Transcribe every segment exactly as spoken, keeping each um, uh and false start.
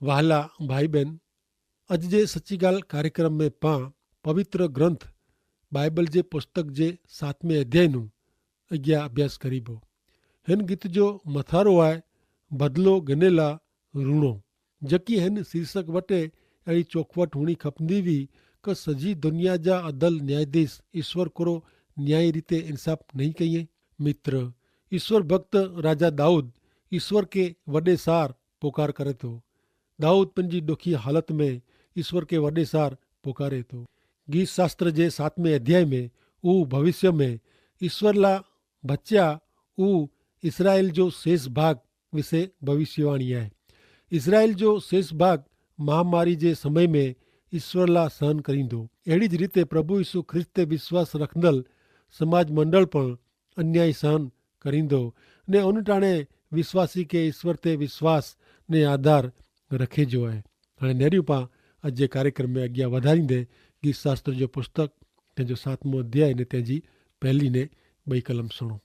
વહાલા ભાઈ બહેન, અજ જે સચ્ચી ગાલ કાર્યક્રમ મેં પાં પવિત્ર ગ્રંથ બાઈબલ જે પુસ્તક જે સાતમે અધ્યાયનું અજ્ઞા અભ્યાસ કરીબો. હેન ગીત જો મથારો આય બદલો ગનેલા રુણો, જકી હેન શીર્ષક વટે એડી ચોખવટ હુણી ખપની વી કે સજી દુનિયા જા અદલ ન્યાયાધીશ ઈશ્વર કોરો ન્યાયી રીતે ઇન્સાફ નહીં કહિએ? મિત્ર, ઈસ્વર ભક્ત રાજા દાઉદ ઈસ્વર કે વડે સાર પોકાર કરે તો. દાઉદ પન જી ડોખી હાલત મેં ઈસ્વર કે વડે સાર પોકારે તો. ગીત શાસ્ત્ર જે સાતમે અધ્યાય મેં ઉહ ભવિષ્ય મેં ઈસ્વર લા ભચ્યા ઉહ ઇસરાયેલ જો શેષ ભાગ વિશે ભવિષ્યવાણી આય. ઇસરાયેલ જો શેષ ભાગ મહામારી જે સમય મેં ઈસ્વર લા સહન કરીંદો. એડી જ રીતે પ્રભુ ઈસુ ખ્રિસ્ત તે વિશ્વાસ રખંદલ સમાજ મંડળ પણ અન્યાય સહન કરીંદો. ને ઉનટાણે વિશ્વાસી કે ઈસ્વર તે વિશ્વાસ ને આધાર રખે જો આય. અને નેરી પાં અજે કાર્યક્રમ મેં અજ્ઞા વધારી દે. ગીત શાસ્ત્ર જો પુસ્તક તેજો સાતમો અધ્યાય ને તેજી પહેલી ને બઈ કલમ સુણો.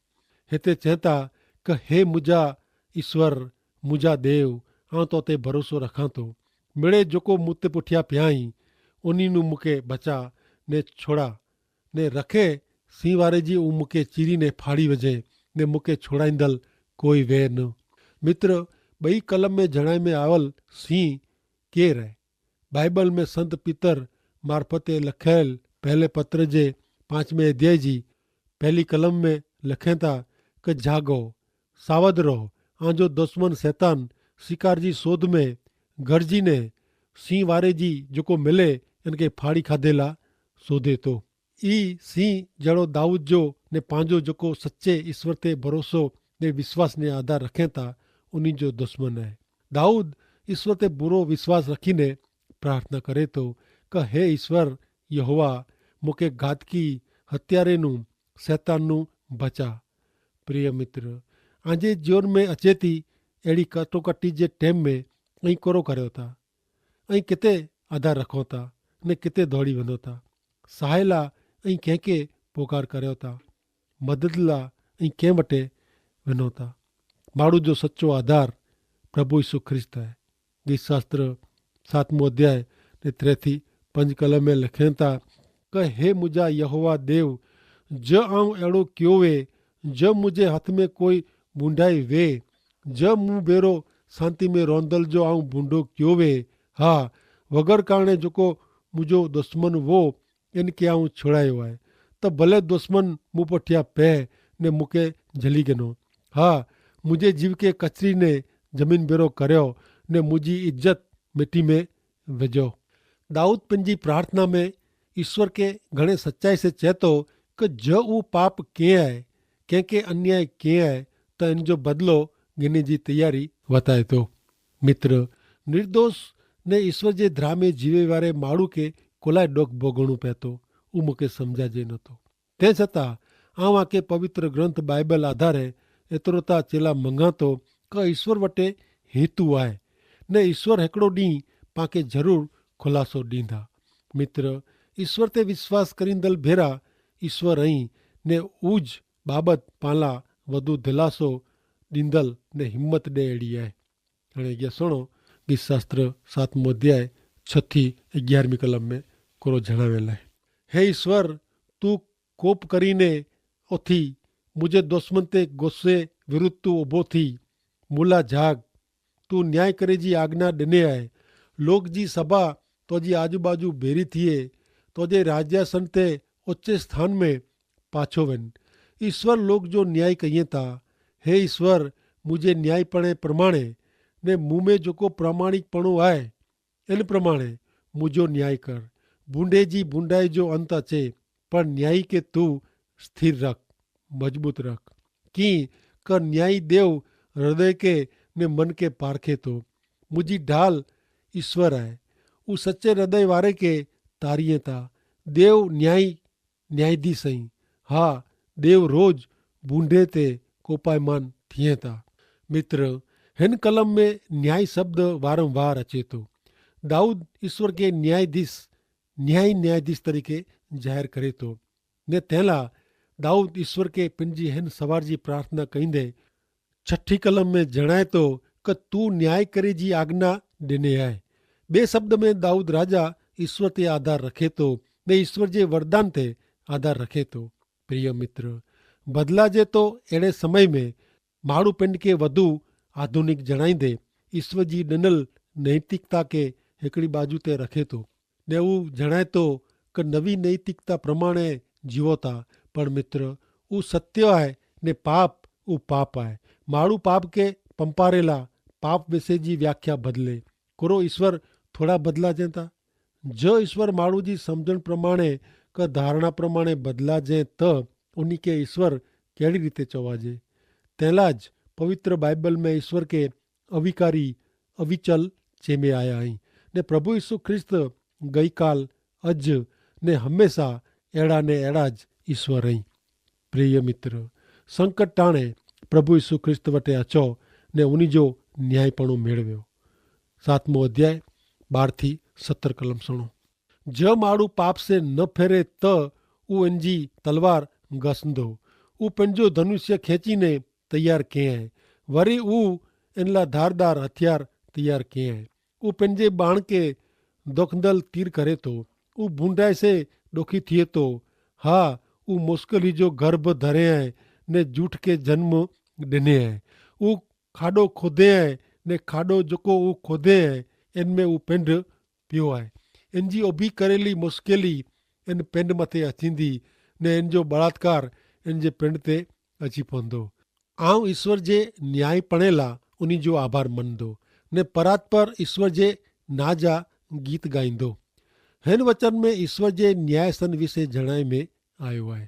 હેતા ચેતા કે હે મુજા ઈસ્વર, મુજા દેવ, આઉં તો તે ભરોસો રખાં તો. મેળે જોકો મુતે પુઠ્યા પ્યાઈ ઉની નું મુકે બચા ને છોડા ને રખે. સિંહ વારે જી ઉં મુકે ચીરી ને ફાડી વજે ને મુકે છોડાઈંદલ કોઈ વેર ન. મિત્ર, બઈ કલમ મેં જણાઈ મેં આવલ સિંહ કેર હૈ? બાઈબલ મેં સંત પિતર મારફતે લખેલ પહેલે પત્ર જે પાંચમે અધ્યાય જી પહેલી કલમ મેં લખેતા કે જાગો, સાવધ રહો. આજો દુશ્મન સૈતાન શિકાર જી શોધ મેં ગરજી ને સિંહ વારે જી જોકો મિલે એન કે ફાડી ખાધેલા શોધે તો. ઈ સિંહ જેડો દાઉદ જો ને પાંજો જોકો સચ્ચે ઈસ્વર તે ભરોસો ને વિશ્વાસ ને આધાર રખેતા ઉની જો દુશ્મન હૈ. દાઉદ ઈસ્વર તે બુરો વિશ્વાસ રખી ને પ્રાર્થના કરે તો કે હે ઈસ્વર યહોવા, મુકે ગાતકી હત્યારેનું સૈતાનનું ભચા. પ્રિય મિત્ર, આજે જીવન મેં અચેતી એડી કટોકટી જે ટેમ મેં અહીં કોરો કર્યો તા? અહીં કેતે આધાર રખો તા? ને કેતે ધોડી વનો તા? સહાયલા અહીં કેંકે પોકાર કર્યો તા? મદદલા અહીં કેં વટે વનો તા? માડૂ જો સચો આધાર પ્રભુ ઈસુ ખ્રિસ્ત હૈ. ગીતશાસ્ત્ર સાતમો અધ્યાય ને ત્રેથી પંજ કલમે લખેતા કે હે મુજા યહોવા દેવ, જ આઉં એડો ક્યો વે, જ મુજે હાથ મેં કોઈ બુંડાઈ વે, જ મું ભેરો શાંતિ મેં રોંધલ જો આઉં બુંડો ક્યો વે, હા, વગર કારણે જોકો મુજો દુશ્મન વો એન કે આઉં છોડાયો આય, તો ભલે દુશ્મન મું પઠ્યા પહે ને મુકે જલી ગનો. હા, મુજે જીવ કે કચરી ને જમીન ભેરો કર્યો ને મુજી ઇજ્જત મેટી મેં વજો. દાઉદ પન જી પ્રાર્થના મેં ઈસ્વર કે ઘણે સચ્ચાઈ સે ચેતો કે જો ઉપાપ કેહ હૈ, કેંકે અન્યાય કેહ હૈ, તો એન જો બદલો ગિને જી તૈયારી વતાય તો. મિત્ર, નિર્દોષ ને ઈસ્વર જે ધ્રામે જીવે વારે માડૂ કે કોલાય ડોખ ભોગણું પેતો ઉમકે સમઝા જે નતો. તે છતાં આવાં કે પવિત્ર ગ્રંથ બાઈબલ આધારે એતરોતા ચેલા મંગાતો કે ઈસ્વર વટે હેતુ આય, ને ઈસ્વર હેકડો દી પાંકે જરૂર ખુલાસો દીંધા. મિત્ર, ઈસ્વર તે વિશ્વાસ કરીંદલ ભેરા ઈસ્વર અહીં ને ઉજ બાબત પાંલા વધુ ધલાસો દીંદલ ને હિંમત દેહ એડી આય. અને યે સુણો, ગીતશાસ્ત્ર સાતમો અધ્યાય છ થી અગિયારમી કલમ મેં કોરો જણાવેલ હૈ. હે ઈસ્વર, તું કોપ કરીને ઓથી મુઝે દુશ્મન તે ગુસ્સે વિરુદ્ધ તું ઉભો થી મુલા જાગ. તું ન્યાય કરે જી આજ્ઞા ડેને આય. લોક જી સભા તોજી આજુબાજુ ભેરી થિયે, તોજે રાજ્યાસન તે ઓચ્ચે સ્થાન મેં પાછો વેન. ઈસ્વર લોક જો ન્યાય કહિયે તા, હે ઈસ્વર, મુઝે ન્યાયીપણે પ્રમાણે ને મુમે જોકો પ્રામાણિકપણો આય એન પ્રમાણે મુજો ન્યાય કર. ભૂંડે જી ભૂંડાઈ જો અંત અચે, પણ ન્યાયી કે તું સ્થિર રખ, મજબૂત રખ. કિંક ન્યાયી દેવ હૃદય કે ને મન કે પારખે તો. મુજી ઢાલ ઈસ્વર આય. ઉં સચ્ચે હૃદય વારે કે તારિયે તા. દેવ ન્યાયી ન્યાયાધીશ અહીં. હા, દેવ રોજ ભૂંડે તે કોપાયમાન થિયે તા. મિત્ર, હેન કલમ મેં ન્યાય શબ્દ વારંવાર અચેતો. દાઉદ ઈસ્વર કે ન્યાયાધીશ ન્યાયી ન્યાયાધીશ તરીકે જાહેર કરે તો. ને તેલા દાઉદ ઈસ્વર કે પિનજી હેન સવાર જી પ્રાર્થના કહીંદે છઠી કલમ મેં જણાયતો કે તું ન્યાય કરે જી આજ્ઞા દેને આય. બે શબ્દ મેં દાઉદ રાજા ઈસ્વર તે આધાર રખે તો, ને ઈસ્વર જે વરદાન તે આધાર રખે તો. પ્રિય મિત્ર, બદલા જે તો એડે સમય મેં માડૂ પેંડ કે વધુ આધુનિક જણાઈ દે, ઈસ્વર જી ડનલ નૈતિકતા કે હેકડી બાજુ તે રખે તો, ને ઉં જણાય તો કે નવી નૈતિકતા પ્રમાણે જીવો તા. પણ મિત્ર, ઉં સત્ય આય, ને પાપ ઉં પાપ આય. માડૂ પાપ કે પંપારેલા પાપ વિશે જી વ્યાખ્યા બદલે. કોરો ઈસ્વર થોડા બદલા જેતા? જો ઈસ્વર માડૂ જી સમઝણ પ્રમાણે કે ધારણા પ્રમાણે બદલા જે, તો ઉની કે ઈસ્વર કેડી રીતે ચોવાજે? તેલા જ પવિત્ર બાઈબલ મેં ઈસ્વર કે અવિકારી, અવિચલ ચેમે આયા હૈં. ને પ્રભુ ઈસુ ખ્રિસ્ત ગઈકાલ, અજ, ને હમેંસા એડા ને એડા જ ઈસ્વર હૈં. પ્રિય મિત્ર, સંકટ ટાણે પ્રભુ ઈસુ ખ્રિસ્ત વટે અચો ને ઉની જો ન્યાયીપણો મેળવ્યો. સાતમો અધ્યાય, બાર થી સત્તર કલમ સુણો. જો માડૂ પાપ સે ન ફેરે, તો ઉં એનજી તલવાર ઘસંદો, ઉં પેનજો ધનુષ્ય ખેંચી ને તૈયાર કેહ હૈ. વરી ઉં એનલા ધારદાર હથિયાર તૈયાર કેહ હૈ. ઉં પેનજે બાણ કે દોખંદલ તીર કરે તો, ઉં ભૂંડાઈ સે ડોખી થિયે તો. હા, ઉં મુસ્કેલી જો ગર્ભ ધરે હૈ, ને જૂઠ કે જન્મ ડેને હૈ. ઉં ખાડો ખોદે હૈ, ને ખાડો જોકો ઉં ખોદે હૈ, એન મેં ઉં પેંડ પ્યો હૈ. એન જી ઓભી કરેલી મુસ્કેલી એન પેંડ મતે અચીંદી, ને એન જો બળાત્કાર એન જે પેંડ તે અચી પોંદો. આઉં ઈસ્વર જે ન્યાયી પણેલા ઉની જો આભાર મનદો, ને પરાત્પર ઈસ્વર જે નાજા ગીત ગાઈંદો. હેન વચન મેં ઈસ્વર જે ન્યાયસન વિશે જણાય મેં આયો હૈ.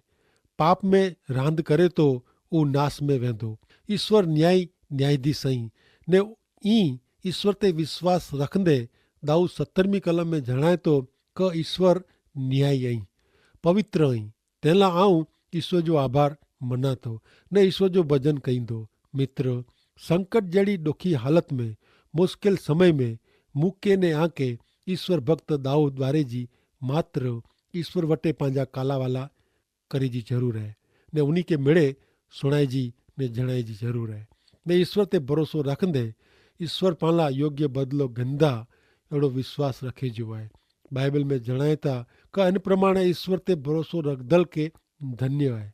પાપ મેં રાંધ કરે તો ઉં નાસ મેં વેંદો. ઈસ્વર ન્યાયી ન્યાયાધીશ અહીં, ને ઈ ઈસ્વર તે વિશ્વાસ રખંદે દાઉદ સત્તરમી કલમ મેં જણાય તો કે ઈસ્વર ન્યાયી અહીં, પવિત્ર અહીં. તેલા આઉં ઈસ્વર જો આભાર મનાતો, ને ઈસ્વર જો ભજન કઈંદો. મિત્ર, સંકટ જેડી ડોખી હાલત મેં, મુસ્કેલ સમય મેં, મુકે ને આંકે ઈસ્વર ભક્ત દાઉદ વારે જી માત્ર ઈસ્વર વટે પાંજા કાલાવાલા કરી જી જરૂર હૈ, ને ઉની કે મેળે સુણાઈ જી ને જણાઈ જી જરૂર હૈ. ને ઈસ્વર તે ભરોસો રાખંદે ઈસ્વર પાંલા યોગ્ય બદલો ગંદા એડો વિશ્વાસ રખે જો હૈ. બાઈબલ મેં જણાયતા કે અન પ્રમાણે ઈસ્વર તે ભરોસો રખદલ કે ધન્ય હૈ.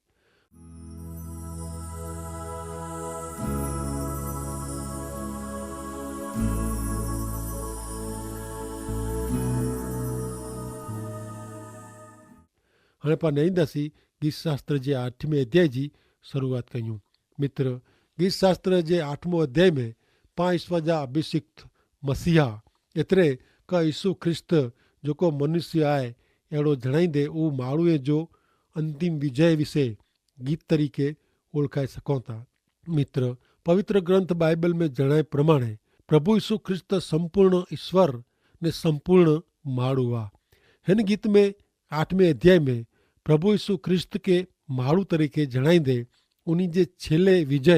હણે પા નહિંદાસી ગીતશાસ્ત્ર જે આઠમે અધ્યાય જી શરૂઆત કહ્યું. મિત્ર, ગીતશાસ્ત્ર જે આઠમો અધ્યાય મેં પાં ઈસ્વર જા અભિષિક્ત મસીહા એતરે કા ઈસુ ખ્રિસ્ત જોકો મનુષ્ય આય એડો જણાઈ દે ઉં માળુએ જો અંતિમ વિજય વિશે ગીત તરીકે ઓળખાઈ સકોતા. મિત્ર, પવિત્ર ગ્રંથ બાઈબલ મેં જણાય પ્રમાણે પ્રભુ ઈસુ ખ્રિસ્ત સંપૂર્ણ ઈસ્વર ને સંપૂર્ણ માળુ વા. હેન ગીત મેં આઠમે અધ્યાય મેં પ્રભુ ઈસુ ખ્રિસ્ત કે માળુ તરીકે જણાઈ દે ઉની જે છેલ્લે વિજય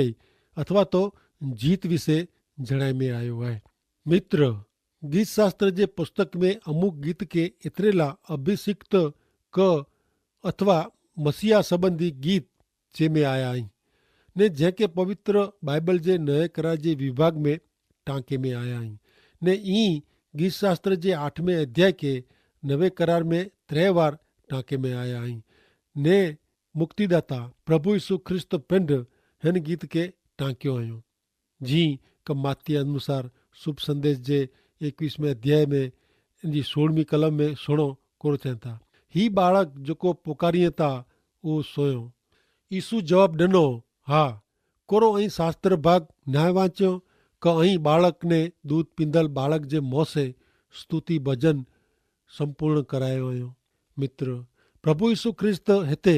અથવા તો જીત વિશે જણાઈ મેં આયો હૈ. મિત્ર, ગીતશાસ્ત્ર જે પુસ્તક મેં અમુક ગીત કે એતરેલા અભિષિક્ત ક અથવા મસીહા સંબંધી ગીત જે મેં આયા હૈં, ને જે કે પવિત્ર બાઈબલ જે નય કરાર જે વિભાગ મેં ટાંકે મેં આયા હૈં, ને ઈ ગીતશાસ્ત્ર જે આઠમે અધ્યાય કે નવે કરાર મેં ત્રે વાર ટાંકે મેં આયા હૈં, ને મુક્તિદાતા પ્રભુ ઈસુ ખ્રિસ્ત પિંડ હેન ગીત કે ટાંક્યો હૈં. જી કમાતી અનુસાર શુભ સંદેશ જે એકવીસમે અધ્યાય મેં એનજી સોળમી કલમ મેં સુણો કોરો ચેંતા, હી બાળક જોકો પોકારિયે તા ઉહ સોયો. ઈસુ જવાબ દનો, હા. કોરો અહીં શાસ્ત્ર ભાગ નાય વાંચ્યો કે અહીં બાળકને દૂધ પીંધલ બાળક જે મોસે સ્તુતિ ભજન સંપૂર્ણ કરાયો અયો? મિત્ર, પ્રભુ ઈસુ ખ્રિસ્ત હેતે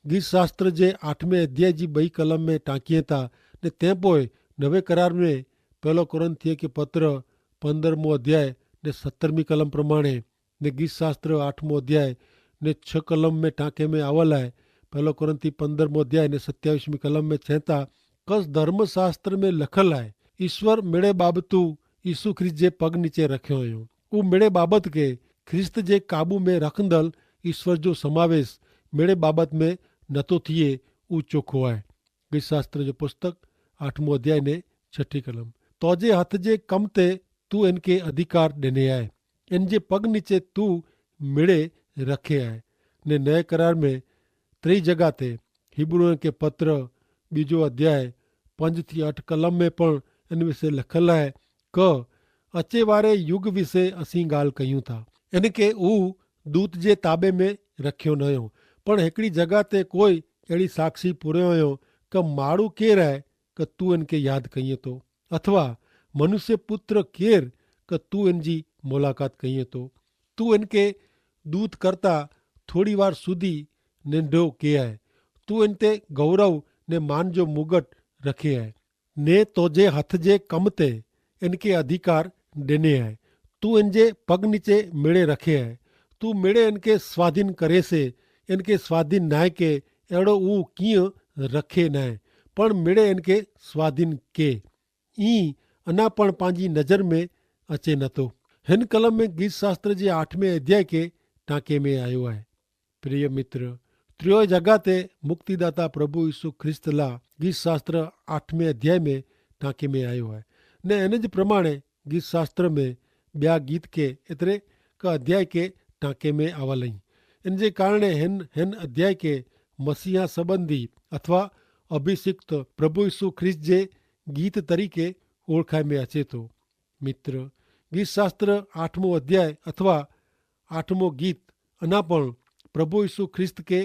ગીતશાસ્ત્ર જે આઠમે અધ્યાય જી બઈ કલમ મેં ટાંકિયે તા, ને તે પોય નવે કરાર મેં પહેલો કોરિંથીય કે પત્ર પંદરમો અધ્યાય ને સત્તરમી કલમ પ્રમાણે, ને ગીતશાસ્ત્ર આઠમો અધ્યાય ને છ કલમ મેં ટાંકે મેં આવલ હૈ. પહેલો કોરિંથી પંદરમો અધ્યાય ને સત્યાવીસમી કલમ મેં છેંતા, કસ ધર્મશાસ્ત્ર મેં લખલ હૈ, ઈસ્વર મેળે બાબતુ ઈસુ ખ્રિસ્ત જે પગ નીચે રખ્યો અયો. ઉહ મેડે બાબત કે ખ્રિસ્ત જે કાબૂ મેં રખંદલ ઈસ્વર જો સમાવેશ મેડે બાબત મેં નતો થિયે, ઉહ ચોખો આય. ગ્રીથશાસ્ત્ર જો પુસ્તક આઠમો અધ્યાય ને છઠી કલમ. તો જે હથ જે કમ તે તું એન કે અધિકાર દેને આય, એન જે પગ નીચે તું મેળે રખે આય. ને નય કરાર મેં ત્રેય જગા તે હિબ્રૂ કે પત્ર બીજો અધ્યાય પંજ થી અઠ કલમ મેં પણ એન વિશે લખેલ આય, કે અચેવારે યુગ વિશે અસી ગાલ કહ્યું થા. એન કે ઉહ દૂત જે તાબે મેં રખ્યો નયો, પણ હેકડી જગા તે કોઈ એડી સાક્ષી પૂર્યો અયો કે માડૂ કેર આય કે તું એન કે યાદ કહિયે તો, અથવા મનુષ્ય પુત્ર કેર કે તું એન જી મુલાકાત કહિયે તો? તું એન કે દૂત કરતા થોડી વાર સુધી નેંધો કે આય? તું એન તે ગૌરવ ને માન જો મુગટ રખે આય, ને તોજે હથ જે કમ તે એન કે અધિકાર દેને આય. તું એન જે પગ નીચે મેળે રખે આય. તું મેળે એન કે સ્વાધીન કરે સે. એન કે સ્વાધીન નાય કે એડો ઉં કિયા રખે નાય, પણ મેળે એન કે સ્વાધીન કે ઈ અના પણ પાંજી નજર મેં અચે નતો. હેન કલમ મેં ગીત શાસ્ત્ર જે આઠમે અધ્યાય કે ટાંકે મેં આયો આય. પ્રિય મિત્ર, ત્રિયો જગા તે મુક્તિદાતા પ્રભુ ઈસુ ખ્રિસ્ત લા ગીત શાસ્ત્ર આઠમે અધ્યાય મેં ટાંકે મેં આયો આય. ને એન જ પ્રમાણે ગીત શાસ્ત્ર મેં બ્યા ગીત કે એતરે કા અધ્યાય કે ટાંકે મેં આવા લઈ. એન જે કારણે હેન હેન અધ્યાય કે મસીહા સંબંધી અથવા અભિષિક્ત પ્રભુ ઈસુ ખ્રિસ્ત જે ગીત તરીકે ઓળખાઈ મેં અચેતો. મિત્ર, ગીત શાસ્ત્ર આઠમો અધ્યાય અથવા આઠમો ગીત અના પણ પ્રભુ ઈસુ ખ્રિસ્ત કે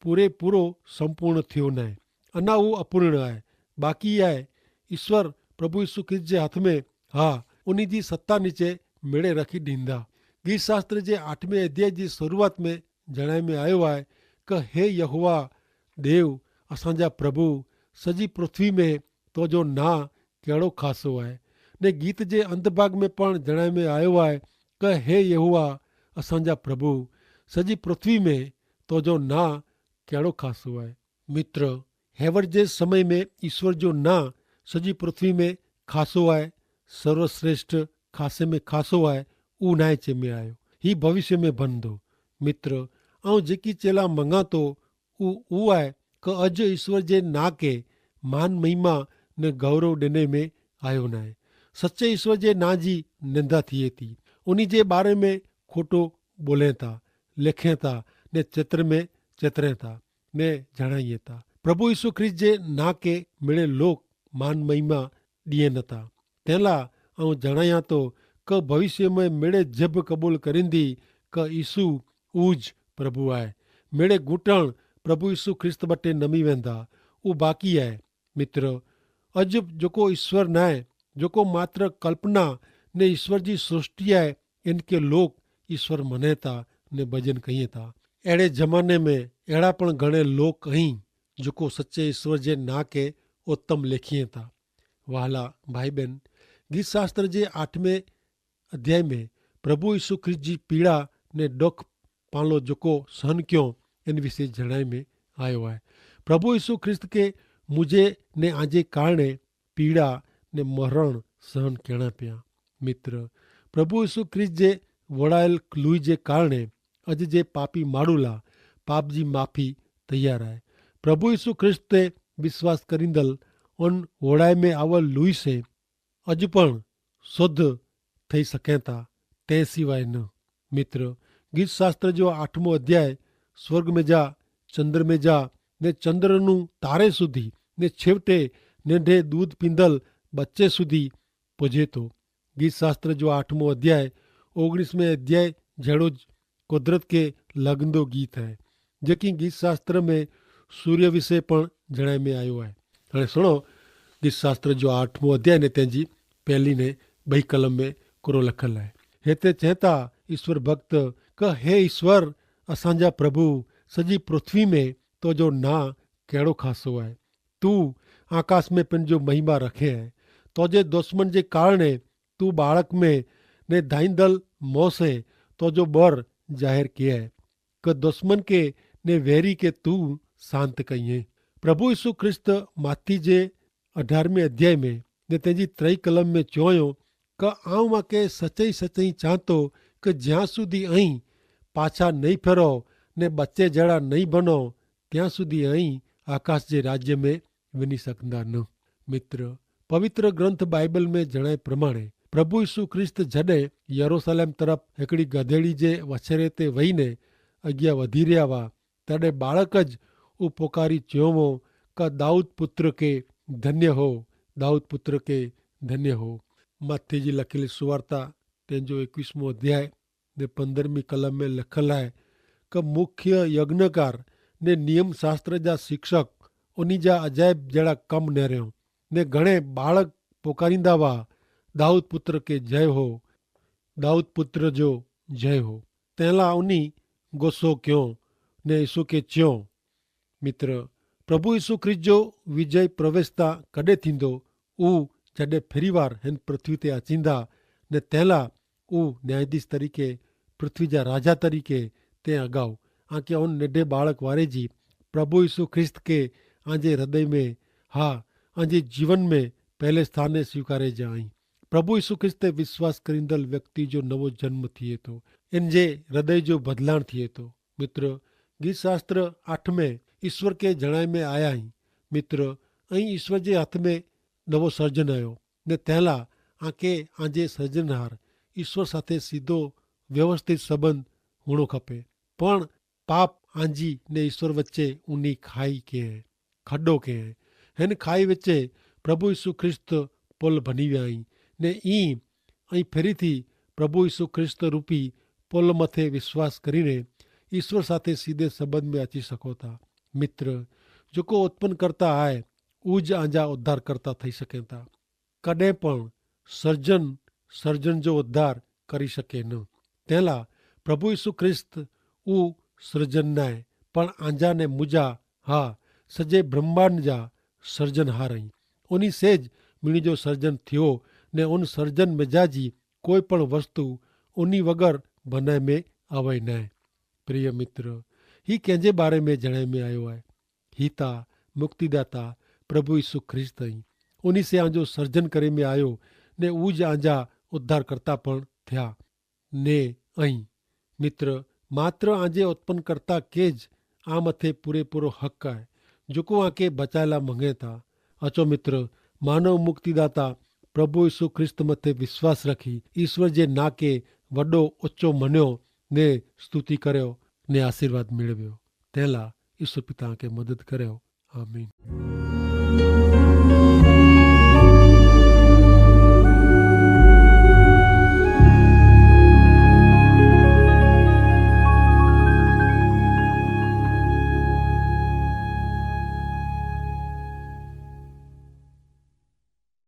પૂરે પૂરો સંપૂર્ણ થયો નાય. અના ઉં અપૂર્ણ આય, બાકી આય. ઈસ્વર પ્રભુ ઈસુ ખ્રિસ્ત જે હાથ મેં હા ઉની જી સત્તા નીચે મેળે રખી દીંદા. ગીત શાસ્ત્ર જે આઠમે અધ્યાય જી શરૂઆત મેં જણાય મેં આયો આય, કે હે યહોવા દેવ, અસાંજા પ્રભુ, સજી પૃથ્વી મેં તોજો ના કહેડો ખાસો આય. ને ગીત જે અંતભાગ મેં પણ જણાય મેં આયો આય, કે હે યહોવા અસાંજા પ્રભુ, સજી પૃથ્વી મેં તોજો ના કહેડો ખાસો આય. મિત્ર, હેવર જે સમય મેં ઈસ્વર જો ના સજી પૃથ્વી મેં ખાસો આય, સર્વશ્રેષ્ઠ ખાસે મેં ખાસો આય, ઉનાય ચે મેં આયો. હી ભવિષ્ય મેં ભન દો. મિત્ર, આઉં જેકી ચેલા મંગાતો ઉ ઉઆય, કે અજ ઈસ્વર જે ના કે માન મહિમા ને ગૌરવ દેને મેં આયો નાય. સચ્ચે ઈસ્વર જે ના જી નિંદા થિયે તી, ઉની જે બારે મેં ખોટો બોલે તા, લેખે તા, ને ચેતર મેં ચેતરે તા, ને જણાયે તા. પ્રભુ ઈસુ ખ્રિસ્ત જે ના કે મેળે લોક માન મહિમા દિયે નતા. તેલા આઉં જણાયા તો, કે ભવિષ્ય મેં મેળે જેબ કબૂલ કરીંદી કે ઈસુ ઉજ પ્રભુ આય. મેળે ગૂંટણ પ્રભુ ઈસુ ખ્રિસ્ત બટે નમી વેંદા. ઉ બાકી આય. મિત્ર, અજ જોકો ઈસ્વર નાય, જોકો માત્ર કલ્પના ને ઈસ્વર જી સૃષ્ટિ આય, એન કે લોક ઈસ્વર મને તા ને ભજન કહિયે તા. એડે જમાને મેં એડા પણ ઘણે લોક અહીં જોકો સચ્ચે ઈસ્વર જે ના કે ઉત્તમ લેખિયે તા. વહાલા ભાઈબેન, ગીત શાસ્ત્ર જે આઠમે અધ્યાય મેં પ્રભુ ઈસુ ખ્રિસ્ત જી પીડા ને ડોખ પાંલો જોકો સહન ક્યો એન વિશે જણાય મેં આયો હૈ. પ્રભુ ઈસુ ખ્રિસ્ત કે મુઝે ને આજે કારણે પીડા ને મરણ સહન કહેણા પ્યા. મિત્ર, પ્રભુ ઈસુ ખ્રિસ્ત જે વડાયેલ લુઈ જે કારણે અજ જે પાપી માડૂલા પાપ જી માફી તૈયાર હૈ. પ્રભુ ઈસુ ખ્રિસ્ત તે વિશ્વાસ કરીંદલ અન વડાય મેં આવલ લુઈ સે અજ પણ શુદ્ધ થઈ સકેતા, તે સિવાય ન. મિત્ર, ગીત શાસ્ત્ર જો આઠમો અધ્યાય સ્વર્ગ મેં જા, ચંદ્ર મેં જા, ને ચંદ્રનું તારે સુધી, ને છેવટે નેંધે દૂધ પીંદલ બચ્ચે સુધી પજેતો. ગીત શાસ્ત્ર જો આઠમો અધ્યાય ઓગણીસ મેં અધ્યાય જેડો જ કુદરત કે લગ્ન દો ગીત હૈ, જેકી ગીત શાસ્ત્ર મેં સૂર્ય વિશે પણ જણાય મેં આયો હૈ. અને સુણો, ગીત શાસ્ત્ર જો આઠમો અધ્યાય ને તેની પહેલી ને બહી કલમ મેં કુરો લખલ હૈ. હેતે ચેતા ઈસ્વર ભક્ત, કે હે ઈસ્વર, અસાંજા પ્રભુ, સજી પૃથ્વી મેં તો જો ના કહેડો ખાસો હૈ. તું આકાશ મેં પણ જો મહિમા રખે હૈ. તો જે દુશ્મન જે કારણે તું બાળક મેં ને ધાઈંદલ મોસે તો જો બર જાહેર કે હૈ, કે દુશ્મન કે ને વૈરી કે તું શાંત કઈ હૈ. પ્રભુ ઈસુ ખ્રિસ્ત માથી જે અઢારમે અધ્યાય મેં ને તેની ત્રય કલમ મેં ચોયો, કે આઉં માકે સચઈ સચઈ ચાંતો, કે જ્યાં સુધી અહીં પાછા નહીં ફેરો ને બચ્ચે જેડા નહીં બનો, ત્યાં સુધી અહીં આકાશ જે રાજ્ય મેં વિની સકંદા ન. મિત્ર, પવિત્ર ગ્રંથ બાઈબલ મેં જણાય પ્રમાણે પ્રભુ ઈસુ ખ્રિસ્ત જડે યરુસલેમ તરફ હેકડી ગધેડી જે વછેરે તે વહીને અગિયા વધી રહ્યા વા, તેડે બાળક જ ઉપોકારી ચ્યોવો કા દાઉદ પુત્ર કે ધન્ય હો, દાઉદ પુત્ર કે ધન્ય હો. માથે જી લખેલી સુવાર્તા તેનજો એકવીસમો અધ્યાય ને પંદરમી કલમ મેં લખલ હૈ કે મુખ્ય યજ્ઞકાર ને નિયમશાસ્ત્ર જા શિક્ષક ઉની જા અજાયબ જેડા કમ નહર્યો ને ઘણે બાળક પોકારીંદા વા, દાઉદ પુત્ર કે જય હો, દાઉદ પુત્ર જો જય હો. તેલા ઉની ગોસો ક્યો ને ઈસુ કે ચ્યો. મિત્ર, પ્રભુ ઈસુ ખ્રિસ્ત જો વિજય પ્રવેશતા કડે થીંદો? ઉ જડે ફેરીવાર હેન પૃથ્વી તે અચીંદા ને તેલા ઉ ન્યાયાધીશ તરીકે પૃથ્વી જા રાજા તરીકે તે અગાઉ આંકે અન નેડે બાળક વારે જી પ્રભુ ઈસુ ખ્રિસ્ત કે આજે હૃદય મેં, હા, આજે જીવન મેં પહેલે સ્થાને સ્વીકારે જા અહીં. પ્રભુ ઈસુ ખ્રિસ્ત તે વિશ્વાસ કરીંદલ વ્યક્તિ જો નવો જન્મ થિયે તો, એન જે હૃદય જો બદલાણ થિયે તો. મિત્ર, ગીતશાસ્ત્ર આઠ મેં ઈસ્વર કે જણાય મેં આયા હી. મિત્ર, અહીં ઈસ્વર જે હાથ મેં નવો સર્જન આયો ને તેલા આંકે આજે સર્જનહાર ઈસ્વર સાથે સીધો વ્યવસ્થિત સંબંધ હુણો ખપે. પણ પાપ આંજી ને ઈસ્વર વચ્ચે ઉની ખાઈ કે હૈ, ખડો કે હૈ. હેન ખાઈ વચ્ચે પ્રભુ ઈસુ ખ્રિસ્ત પોલ ભની વ્યા હી. ને ઈ અહીં ફેરી થી પ્રભુ ઈસુ ખ્રિસ્ત રૂપી પોલ મતે વિશ્વાસ કરીને ઈસ્વર સાથે સીધે સંબંધ મેં અચી શકો થા. મિત્ર, જોકો ઉત્પન કરતા આય ઉજ આંજા ઉદ્ધાર કરતા થઈ શકે થા. કડે પણ સર્જન સર્જન જો ઉદ્ધાર કરી શકે ન. તેલા પ્રભુ ઈસુ ખ્રિસ્ત ઉ સર્જન નાય, પણ આંજા ને મુજા, હા, સજે બ્રહ્માંડ જા સર્જન હાર હૈં. ઉની સે જ મિણી જો સર્જન થિયો ને ઉન સર્જન મેં જા જી કોઈ પણ વસ્તુ ઉની વગર ભનાઈ મેં આવય નાય. પ્રિય મિત્ર, હી કેંજે બારે મેં જણાઈ મેં આયો હૈ? હી તા મુક્તિદાતા પ્રભુ ઈસુ ખ્રિસ્ત હૈં. ઉની સે આંજો સર્જન કરે મેં આયો ને ઉજ આંજા ઉદ્ધારકર્તા પણ થ્યા. ને અહીં મિત્ર, માત્ર આજે ઉત્પન્નકર્તા કે જ આ મતે પૂરેપૂરો હક આય, જોકો આંકે બચાયેલા મંગે તા. અચો મિત્ર, માનવ મુક્તિદાતા પ્રભુ ઈસુ ખ્રિસ્ત મતે વિશ્વાસ રખી ઈસ્વર જે નાકે વડો ઓચો મન્યો ને સ્તુતિ કર્યો ને આશીર્વાદ મેળવ્યો. તેલા ઈસ્વર પિતા આંકે મદદ કર્યો. આમીન.